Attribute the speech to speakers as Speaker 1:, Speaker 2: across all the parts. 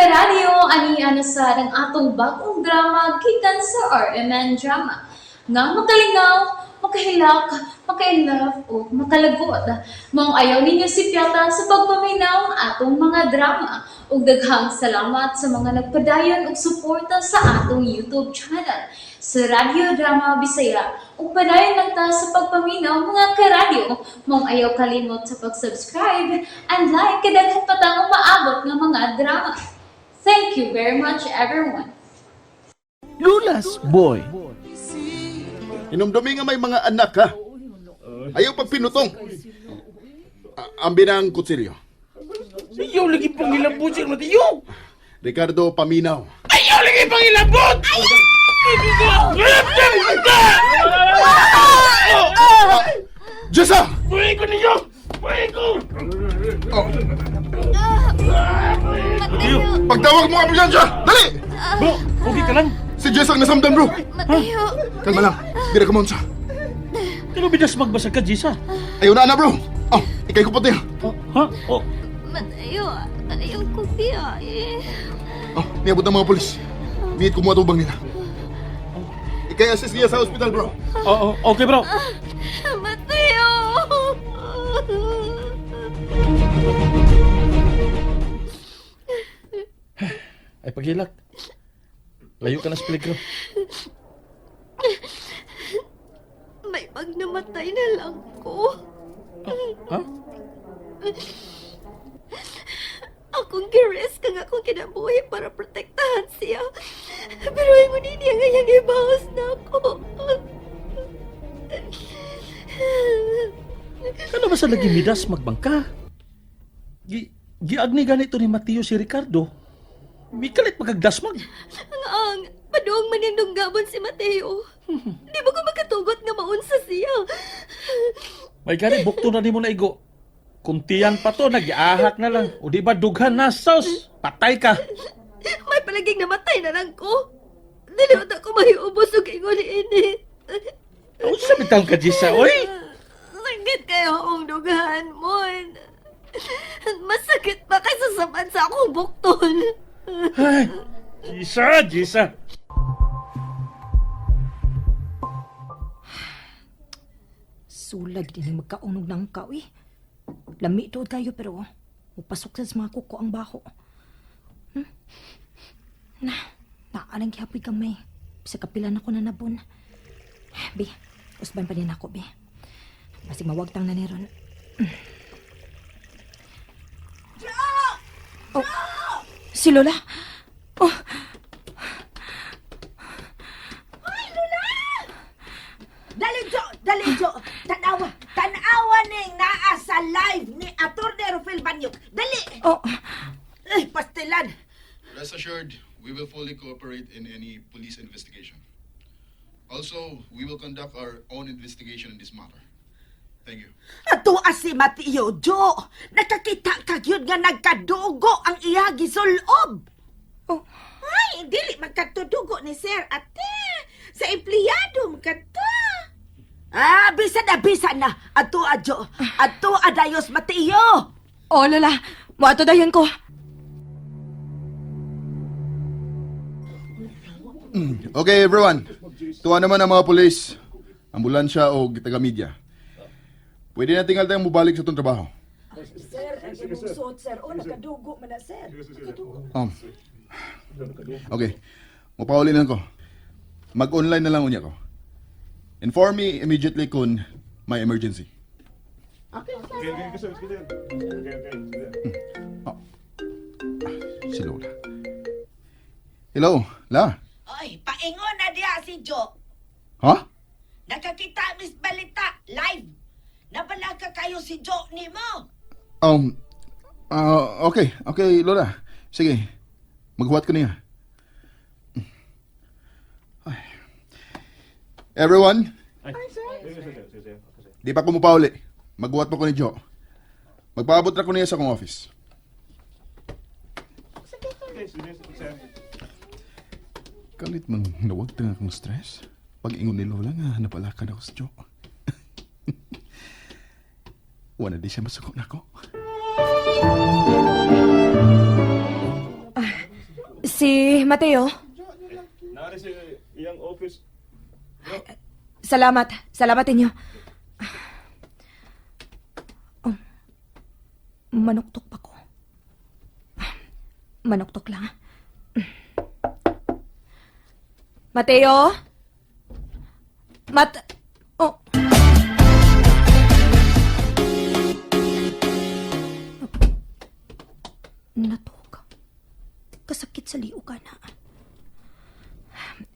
Speaker 1: Karadyo, ani na sad ang atong bagong drama gikan sa RMN Drama nga makalingaw, makahilak, maka-inlove o makalagot. Maong ayaw ninyo sipyata sa pagpaminaw ang atong mga drama. Ug daghang salamat sa mga nagpadayon og suporta sa atong YouTube channel sa Radyo Drama Bisaya. Ug padayon lang ta sa pagpaminaw, mga karadyo. Maong ayaw kalimot sa pag-subscribe and like kay daghan pa tang umaabot nga mga drama. Thank you very much, everyone.
Speaker 2: Lola's Boy.
Speaker 3: Hinumdumi nga may mga anak ka. Ayaw pagpinutong. Ambi ng kutsilyo.
Speaker 2: Ayaw lagi pangilabot, Sir Mateo.
Speaker 3: Ricardo, paminaw.
Speaker 2: Ayaw lagi pangilabot!
Speaker 3: Jessa!
Speaker 2: Buhay ko ninyo! Buhay ko!
Speaker 3: Oh. Pagtawag mo ang ambulansya! Dali!
Speaker 2: Bro, okay ka lang?
Speaker 3: Si Jessa ang nasamdan, bro.
Speaker 4: Mateo,
Speaker 3: Kalma lang. Dira ka sa.
Speaker 2: Ano bidas magbasag ka, Jessa?
Speaker 3: Ayaw na, ana, bro. Oh, ikay ko pati.
Speaker 2: Oh, ha? Oh,
Speaker 4: Mateo, ayaw ko biyahe.
Speaker 3: Oh, niabot ang mga polis. Miit kumuha tubang nila. Ikay assist niya sa hospital, bro.
Speaker 2: Oh, oh, okay, bro.
Speaker 4: Mateo!
Speaker 2: Ay, paghilak. Layo ka na sa peligro.
Speaker 4: May pag namatay na lang ko.
Speaker 2: Ha?
Speaker 4: Akong gi-risk ang akong kinabuhi para protektahan siya. Pero ingon niya nga iyang ibawas na ako.
Speaker 2: Kano ba sa lagi midas magbangka? Giagni ganito ni Mateo si Ricardo. Mikalit magagdasmag.
Speaker 4: Ang paduong man yung dunggabon si Mateo. Di ba ko makatugot nga maunsa siya?
Speaker 2: May gani, bukto na nimo na igo. Kuntian pa to, nag-iahak na lang. O di ba dughan na sauce? Patay ka.
Speaker 4: May palaging namatay na lang ko. Dili ba ako mahiubos og ingon ini.
Speaker 2: Unsa bitang ka, Jisa, oy?
Speaker 4: Sakit kayo akong dughan mo. Masakit pa kaysa saman sa akong bukton.
Speaker 2: Ay, Jisa, Jisa.
Speaker 5: Sulag din yung magkaunog ng kaw eh. Lami tuod kayo pero upasok sa mga kuko ang baho. Na, naalang gihapoy gamay. Sa kapilan ako na nabon. Bi, usban pa din ako, bi. Basig mawagtang na ni ron. Oh, si Lola. Oh,
Speaker 6: Dali, Jo! Dali, Jo! Tanawa! Tanawa ning naa sa live ni Atty. Rufil Banyok. Dali!
Speaker 5: Oh,
Speaker 6: Ay, pastilan!
Speaker 3: Rest assured, we will fully cooperate in any police investigation. Also, we will conduct our own investigation in this matter. Thank you.
Speaker 6: Ato si Mateo, Jo! Nakakita ka gyud nga nagkadugo ang iya gisulob!
Speaker 5: Oh.
Speaker 6: Ay, dili magkatudugo ni Sir Ate! Sa empleyado magkadto! Ah, bisa na, bisa na! Ato a, Jo! Ato a, dayos Mateo!
Speaker 5: Oh, Lola. Moadto dayon ko.
Speaker 3: Okay, everyone. Tuwa naman ang mga polis, ambulansya o taga-media. Pwede na tingal tayong mubalik sa itong trabaho.
Speaker 6: Sir, ang imong suot, sir. Oh, nakadugo man na, sir. Nakadugo.
Speaker 3: Okay. Mupauli na ko. Mag-online na lang unya ko. Inform me immediately kung may emergency. Oh. Si Lola. Hello, La.
Speaker 6: Oy, paingon na diha si Jo.
Speaker 3: Ha?
Speaker 6: Nakakita Miss Balita live. Nabalaka kayo si Jo nimo.
Speaker 3: Okay, Lola. Sige, maghuwat ko niya. Ay. Everyone, di pa ko mupauli. Maghuwat pa ko ni Joe. Magpaabot na ko niya sa akong office. Kalit mang nawag tanga akong stress. Pag ingon ni Lola nga, napalakan ako sa Joe. Wala di siya masuko na ako.
Speaker 5: Si Mateo?
Speaker 7: Nari sa iyang office.
Speaker 5: Salamat. Salamat inyo. Oh, manuktok pa ko. Manuktok lang. Mateo? Mat... Oh. Natuk. Kasakit sa liog ka na.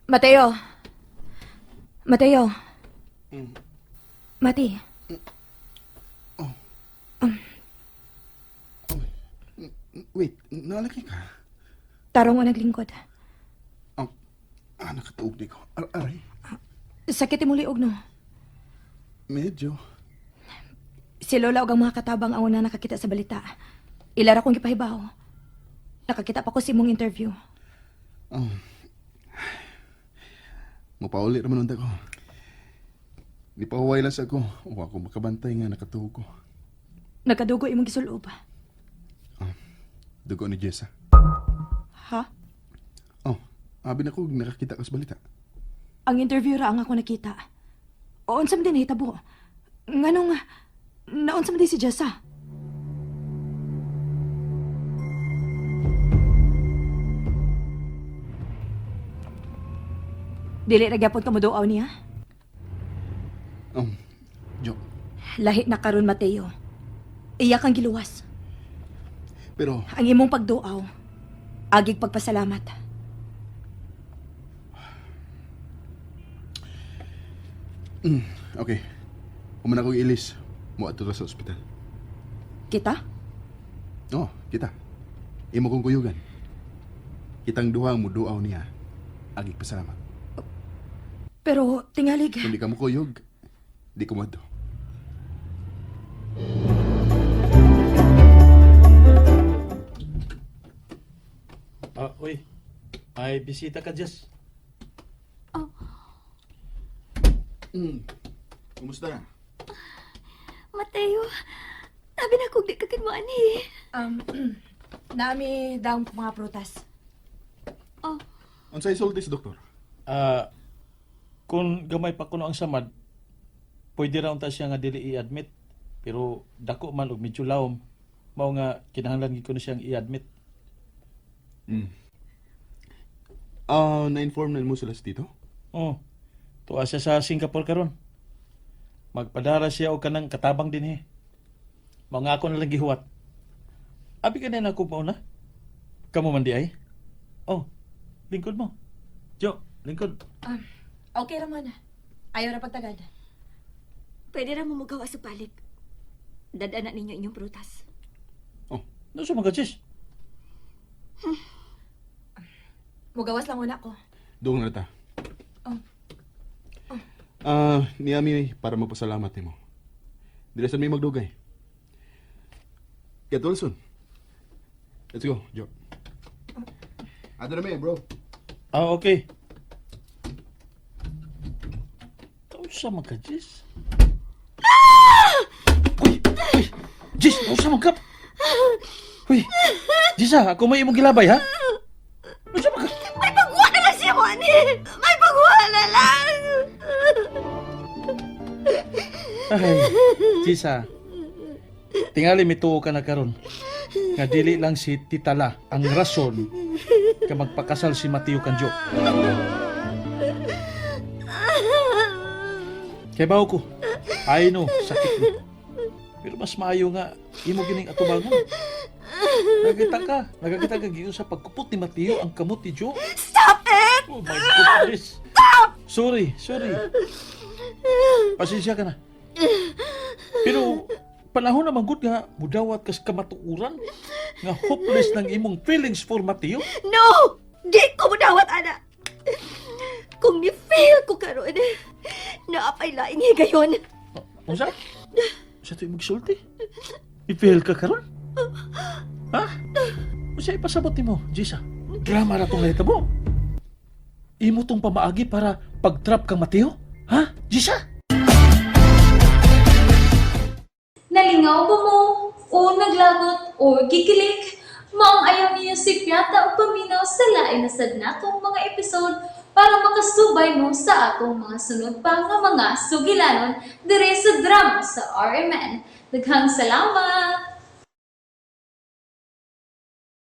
Speaker 5: Mateo. Mateo. Mati.
Speaker 3: Wait, nalaki ka?
Speaker 5: Tarong o naglingkod.
Speaker 3: Oh, nakatuog di ko. Aray,
Speaker 5: Sakit imong liog, no?
Speaker 3: medyo.
Speaker 5: Si Lola og ang mga katabang ang una nakakita sa balita. Ilara kong gipahibaw. Nakakita pa ko sa imong interview.
Speaker 3: Oh. Mapauli raman unta ko. Di pa huway lang sa ko. O ako makabantay nga nakatuog ko.
Speaker 5: Nagkadugo imong gisulob.
Speaker 3: Dugo ni Jessa.
Speaker 5: Ha?
Speaker 3: Oh, abi na ko nakakita ka sa balita.
Speaker 5: Ang interview ra ang ako nakita. O unsa man din nahitabo? Nganong naunsa man din si Jessa? Dili ra gyapon ka moduaw niya.
Speaker 3: Jo,
Speaker 5: Lahi na karon Mateo. Iya kang giluwas.
Speaker 3: pero
Speaker 5: Ang imong pagduaw, agig pagpasalamat.
Speaker 3: okay. Human akong ilis. Moadto ta sa ospital.
Speaker 5: Kita?
Speaker 3: Oh, kita. Imo kong kuyugan. Kitang duha ang muduaw niya. Agig pasalamat.
Speaker 5: Pero tingalig.
Speaker 3: Kung di ka mo kuyog, di ko moadto.
Speaker 2: Uy. Ay, bisita ka, Jess.
Speaker 3: Kumusta na?
Speaker 4: Mateo, sabi na kung di ka kinwani. Eh.
Speaker 5: Nami daw mga prutas.
Speaker 4: Oh,
Speaker 3: Unsay sulti sa doktor?
Speaker 2: Kung gamay pa kuno ang samad, pwede ra unta siya nga dili i-admit. Pero dako man og medyo lawom. Mao nga kinahanglan gid kuno siyang i-admit.
Speaker 3: Na-inform na mo sila sa tito?
Speaker 2: Oh. Tuwa siya sa Singapore karon. Magpadara siya og kanang katabang dinhi. Mao nga ako na lang gihuwat. Abi ka na ako mauna. Kamo man di ay. Oh, lingkod mo. Jo, lingkod.
Speaker 5: Okay raman. Ayaw ra pagtagad.
Speaker 4: Pwede ra mo mugawa sa balik. Dadana ninyo inyong prutas.
Speaker 3: Oh,
Speaker 2: No sa mga Jess.
Speaker 5: Mugawas lang una ko.
Speaker 3: doon na ta.
Speaker 5: Oh.
Speaker 3: Niami para magpasalamat nimo. Dili sa mi magdugay. Get well soon. Let's go, Jo. Ato na mi, bro.
Speaker 2: Okay. Taon sa mga Jess? Uy, uy, Jess, taon sa mga Uy, Jess ah, ako may imong gilabay ha? Ano sa mga
Speaker 4: May pagwa na lang siya, Juani! May pagwa na lang!
Speaker 2: Ay, Jess ah. Tingali mituo ka na karon. Nga dili lang si Titala ang rason ka magpakasal si Mateo Kanjo. Kay bawo ko. Ay no, sakit mo. Pero mas maayo nga imo gining atubangon. Nagakita ka giyon sa pagkupot ni Mateo ang kamot ni Joe.
Speaker 4: Stop it!
Speaker 2: Oh my goodness. Stop! Sorry, sorry. Pasensya ka na. Pero panahon naman gud nga mudawat kas kamatuoran nga hopeless ng imong feelings for Mateo.
Speaker 4: No! Di ko mudawat, ana! Kung ni-fail ko karon, naapay laing higayon.
Speaker 2: Unsa? Sa to imong gisulti? I-fail ka karon? Ha? Unsa ipasabot nimo, Jisa? Drama ra tong nahitabo. Imo tong pamaagi para pagtrap kang Mateo? Ha? Jisa?
Speaker 1: Nalingaw ba mo? O naglagot o gikilik? Maong ayaw niyo sipyata o paminaw sa lain na sad natong mga episode para makasubay mo sa atong mga sunod pa nga mga sugilanon dire sa drama sa RMN. Daghang salamat!